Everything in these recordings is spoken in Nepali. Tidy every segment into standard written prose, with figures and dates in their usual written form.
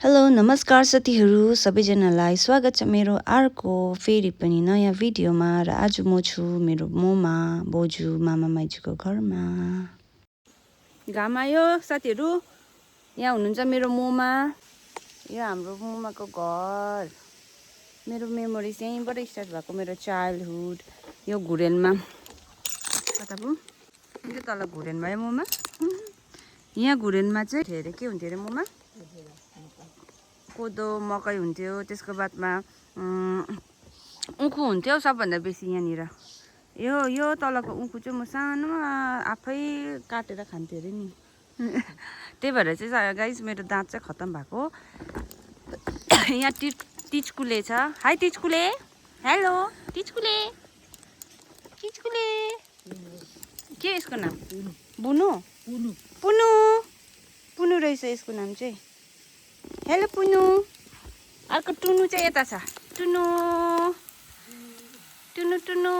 हेलो नमस्कार साथीहरू सबैजनालाई स्वागत छ मेरो अर्को फेरि पनि नयाँ भिडियोमा र आज म छु मेरो मोमा बोजू मामा माइजूको घरमा। घाम आयो साथीहरू, यहाँ हुनुहुन्छ मेरो मोमा। यो हाम्रो मोमाको घर। मेरो मेमोरिज यहीँबाट स्टार्ट भएको, मेरो चाइल्डहुड। यो घुरेनमा कता पो यो तल घुरेनमा यो मोमा। यहाँ घुरेनमा चाहिँ धेरै के हुन्थ्यो अरे मोमा, कोदो मकै हुन्थ्यो, त्यसको बादमा उखु हुन्थ्यो सबभन्दा बेसी यहाँनिर। यो तलको उखु चाहिँ म सानोमा आफै काटेर खान्थेँ अरे नि। त्यही भएर चाहिँ गाइस मेरो दाँत चाहिँ खत्तम भएको। यहाँ टिचकुले छ। High Tichkule, hello Tichkule. टिचकुले के यसको नाम? बुनु पुनु पुनु रहेछ यसको नाम चाहिँ। हेलो पुनु। अर्को टुनु चाहिँ यता छ। टुनु टुनु टुनु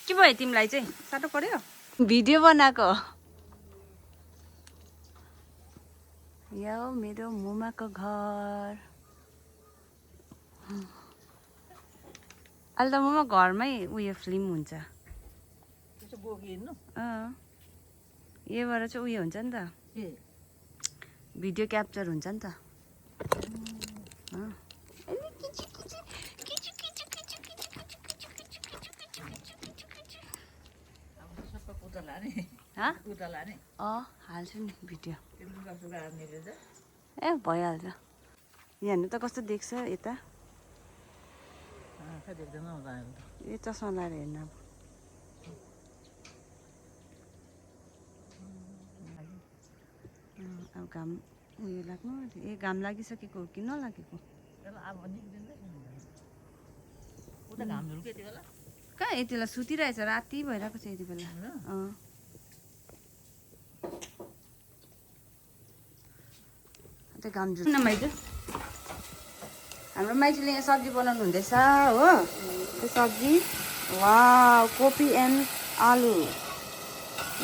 के भयो तिमीलाई चाहिँ? साह्रो पर्यो भिडियो बनाएको। यो मेरो मोमाको घर। अहिले त मोमा घरमै उयो फिल्म हुन्छ। यहीबाट चाहिँ उयो हुन्छ नि त, भिडियो क्याप्चर हुन्छ नि त। हाल्छु नि भिडियो। ए भइहाल्छ। यहाँ त कस्तो देख्छ यता। ए चस्मा लाएर हेर्न। अब घाम उयो लाग्नु। ए घाम लागिसकेको हो कि नलागेको? कहाँ यति बेला सुतिरहेछ, राति भइरहेको छ यति बेला। घाम जुत्न माइजू, हाम्रो माइजूले यहाँ सब्जी बनाउनु हुँदैछ हो। त्यो सब्जी वाह, कोपी एन्ड आलु।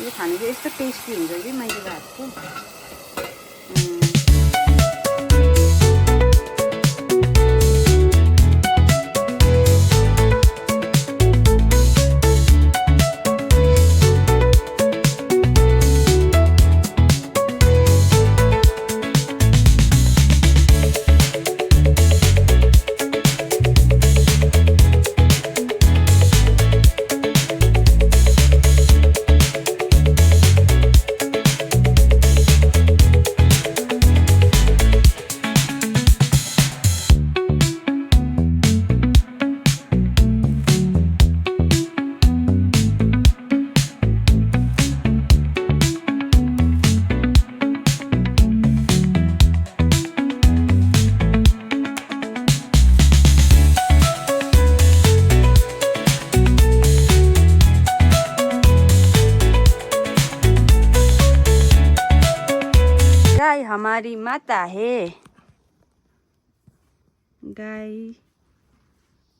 यो खानु चाहिँ यस्तो टेस्टी हुन्छ कि माइजूको हातको। गाय हमारी माता है। गाई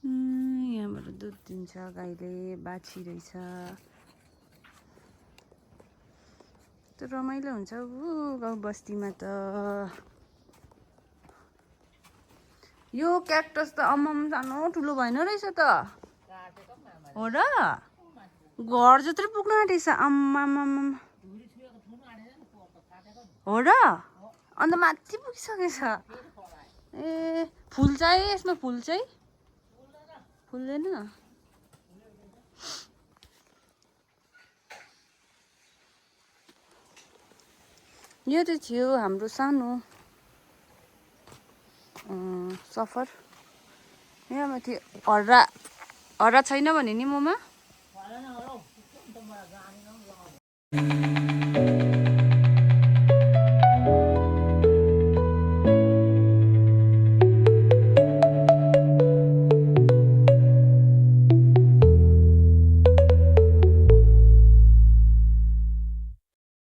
यहाँबाट दुध दिन्छ गाईले, बाछी रहेछ। त्यो रमाइलो हुन्छ गाउँ बस्तीमा त। यो क्याक्टस त अम्मम सानो ठुलो भएन रहेछ त। हो र, घर जत्रै पुग्न आँटेछ। आम्मामाम हो र, अन्त माथि पुगिसकेछ। ए फुल चाहिँ यसमा, फुल चाहिँ फुल्दैन। यो चाहिँ थियो हाम्रो सानो सफर। यहाँ माथि हर्रा छैन भने नि मोमा